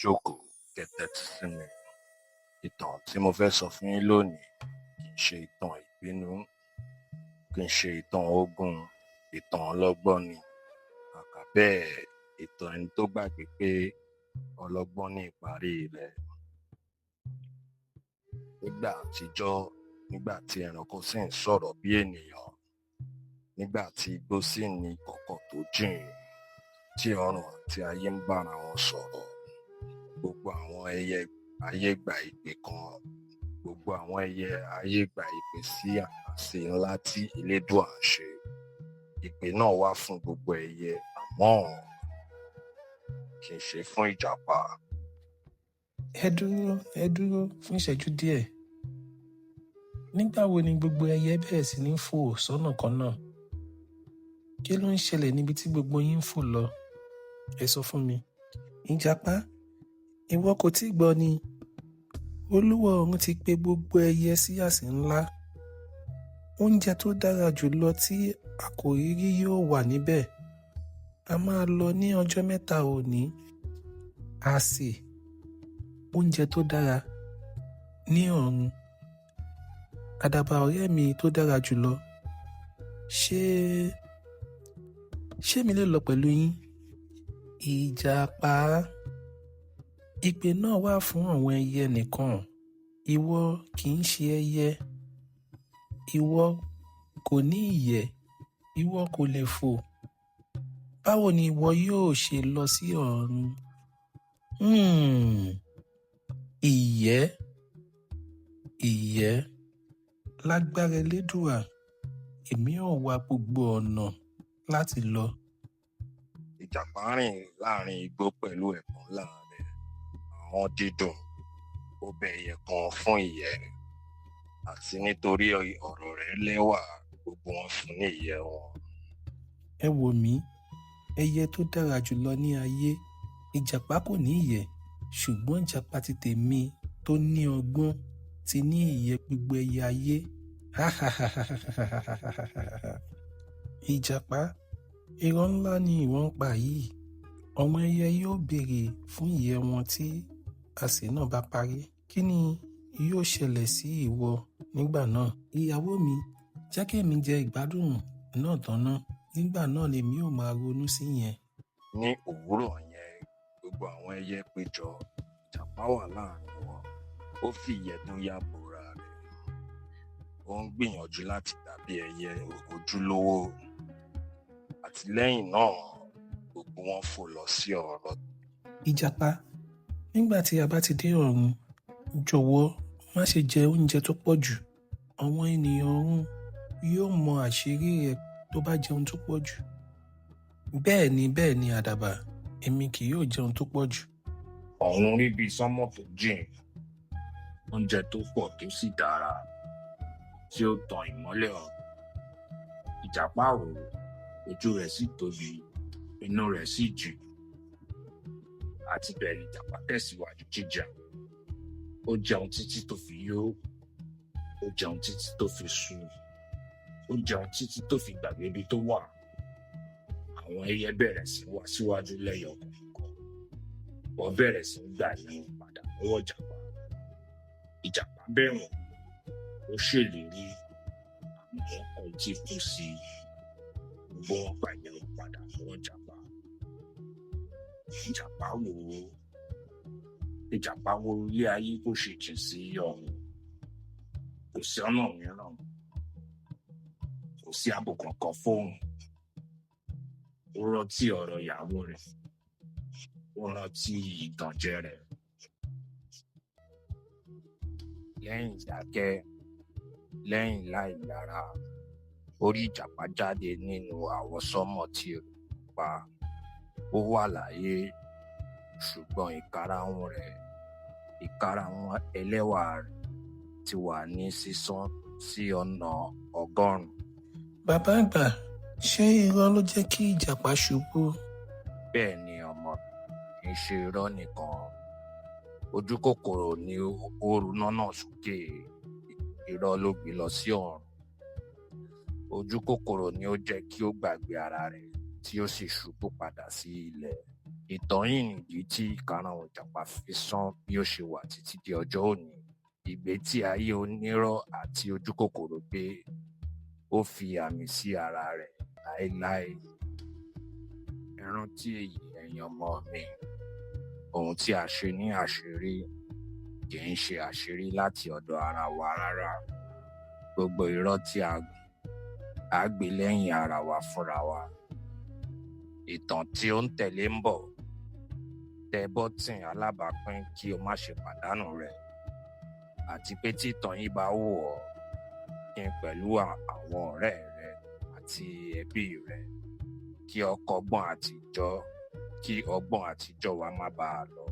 Jókòó, kẹ́ tẹ́tí sí mi. Ìtàn tí mo fẹ́ sọ fún yín lónìí kì í ṣe ìtàn ìbínú, kì í ṣe ìtàn ogun, ìtàn ọlọ́gbọ́n ni. Kàkà bẹ́ẹ̀, ìtàn ẹni tó gbàgbé pé ọlọ́gbọ́n ní ìparí rẹ̀. Nígbà àtijọ́, nígbà tí ẹranko sì ń sọ̀rọ̀ bí ènìyàn, nígbà tí igbó sì ní ìkọ̀kọ̀ tó jìn, tí ọ̀run àti ayé ń bára wọn sọ̀rọ̀, gbogbo àwọn ẹyẹ ayé gba ìpè kan, gbogbo àwọn ẹyẹ ayé gba ìpè sí àsè ńlá tí Elédùà ń ṣe. Ìpè náà wá fún gbogbo ẹyẹ, àmọ́ kì í ṣe fún ìjàpá. Ẹ dúró, ẹ dúró fún ìṣẹ́jú díẹ̀. Nígbà wo ni gbogbo ẹyẹ bẹ̀rẹ̀ sí ní fò sọ́nà kan náà? Kí ló ń ṣẹlẹ̀ níbi tí gbogbo yín ń fò lọ? Ẹ sọ fún mi. Ìjàpá, ìwọ kò tíì gbọ́ ni. Olúwa ọ̀run ti pe gbogbo ẹyẹ sí àsè ńlá. Oúnjẹ tó dára jù lọ tí a kò rí rí yóò wà níbẹ̀. A máa lọ ní ọjọ́ 3 òní. Àsè, oúnjẹ tó dára ní ọ̀run. Àdàbà ọ̀rẹ́ mi tó dára jù lọ. Ṣé mi lè lọ pẹ̀lú yín? Ìjàpá, ìpè náà wà fún àwọn ẹyẹ nìkan. Ìwọ kì í ṣe ẹyẹ. Ìwọ kò ní ìyẹ́. Ìwọ kò lè fò. Báwo ni ìwọ yóò ṣe lọ sí ọ̀run? Ìyẹ́, ìyẹ́. Lágbára Elédùà, èmi ó wá gbogbo ọ̀nà láti lọ. Ìjàpá rìn láàrin igbó pẹ̀lú ẹ̀bùn ńlá rẹ̀, ahọ́n dídùn. Ó bẹ ẹyẹ kan fún ìyẹ́, àti nítorí ọ̀rọ̀ rẹ̀ lẹ́wà, gbogbo wọn fún ní ìyẹ́ wọn. Ẹ wò mí, ẹyẹ tó dára jù lọ ní ayé. Ìjàpá kò ní ìyẹ́, ṣùgbọ́n ìjàpá ti tèmi tó ní ọgbọ́n ti ní ìyẹ́ gbogbo ẹyẹ ayé. Ìjàpá, irọ́ ńlá ni ìwọ ń pa yìí. Àwọn ẹyẹ yóò béèrè fún ìyẹ́ wọn tí àsè náà bá parí. Kí ni yóò ṣẹlẹ̀ sí ìwọ nígbà náà? Ìyàwó mi, jẹ́ kí èmi jẹ ìgbádùn náà tán ná. Nígbà náà lèmi ó máa ronú sí yẹn. Ní òwúrọ̀ yẹn, gbogbo àwọn ẹyẹ péjọ. Ìjàpá wà láàrin wọn. Ó fi ìyẹ́ tó yá bora rẹ̀. Ó ń gbìyànjú láti dàbí ẹyẹ ojúlówó. Àti lẹ́yìn náà, gbogbo wọn fò lọ sí ọ̀run. Ìjàpá, nígbà tí a bá ti dé ọ̀run, jọ̀wọ́ má ṣe jẹ oúnjẹ tó pọ̀ jù. Àwọn ènìyàn ọ̀run yóò mọ àṣírí rẹ tó bá jẹun tó pọ̀ jù. Bẹ́ẹ̀ ni, bẹ́ẹ̀ ni, àdàbà, èmi kì yóò jẹun tó pọ̀ jù. Ọ̀run rí bí sánmọ̀ tó jìn, oúnjẹ tó pọ̀ tó sì dára, tí ó tan ìmọ́lẹ̀ ọ̀run. Ìjàpá wò ó, ojú rẹ̀ sì tóbi, inú rẹ̀ sì jìn. Àti bẹ́ẹ̀ ni ìjàpá tẹ̀síwájú jíjẹun. Ó jẹun títí tó fi yó, ó jẹun títí tó fi sú, ó jẹun títí tó fi gbàgbé ibi tó wà. Àwọn ẹyẹ bẹ̀rẹ̀ sí wá síwájú lẹ́yọ kọ̀ọ̀kan. Wọ́n bẹ̀rẹ̀ sí í gba ìyẹ́ wọn padà lọ́wọ́ ìjàpá. Ìjàpá bẹ̀ wọ́n, ó ṣèlérí, àmọ́ wọ́n kọ etí ikún sí i. Gbogbo wọn gba ìyẹ́ wọn padà lọ́wọ́ ìjàpá. Ìjàpá wò ó. Ìjàpá wo ilé ayé bó ṣe jìn sí ọ̀run. Kò sí ọ̀nà mìíràn. Kò sí ààbò kankan fóun. Ó rántí ọ̀rọ̀ ìyàwó rẹ̀. Ó rántí ìtànjẹ rẹ̀. Lẹ́yìn ìdákẹ́, lẹ́yìn láìlára, orí ìjàpá jáde nínú àwọsánmọ̀ tí eruku pa. Ó wà láyé, ṣùgbọ́n ìkarahun rẹ̀, ìkarahun ẹlẹ́wà rẹ̀ ti wà ní sísán sí ọ̀nà 100. Bàbá àgbà, ṣé irọ́ ló jẹ́ kí ìjàpá ṣubú? Bẹ́ẹ̀ ni ọmọ, kì í ṣe irọ́ nìkan. Ojú kòkòrò ni ó runá náà sókè. Irọ́ ló gbé lọ sí ọ̀run. Ojú kòkòrò ni ó jẹ́ kí ó gbàgbé ara rẹ̀ tí ó sì ṣubú padà sí ilẹ̀. Ìtàn yìí nìdí tí ìkarahun ìjàpá fi sán bí ó ṣe wà títí di ọjọ́ òní. Ìgbé tí ayé onírọ́ àti ojúkòkòrò gbé, ó fi àmì sí ara rẹ̀ láéláé. Ẹ rántí èyí, ẹ̀yin ọmọ mi, ohun tí a ṣe ní àṣírí kì í ṣe àṣírí láti ọ̀dọ̀ ara wa rárá. Gbogbo irọ́ tí a gùn, á gbé lẹ́yìn ara wa fúnra wa. Ìtàn tí ó ń tẹ̀lé ń bọ̀. Tẹ bọ́tìn alábàápín kí o má ṣe pàdánù rẹ̀. Àti pé tí ìtàn yìí bá wù ọ́, pín pẹ̀lú àwọn ọ̀rẹ́ rẹ àti ẹbí rẹ kí ọgbọ́n àtijọ́ wa má bàa lọ.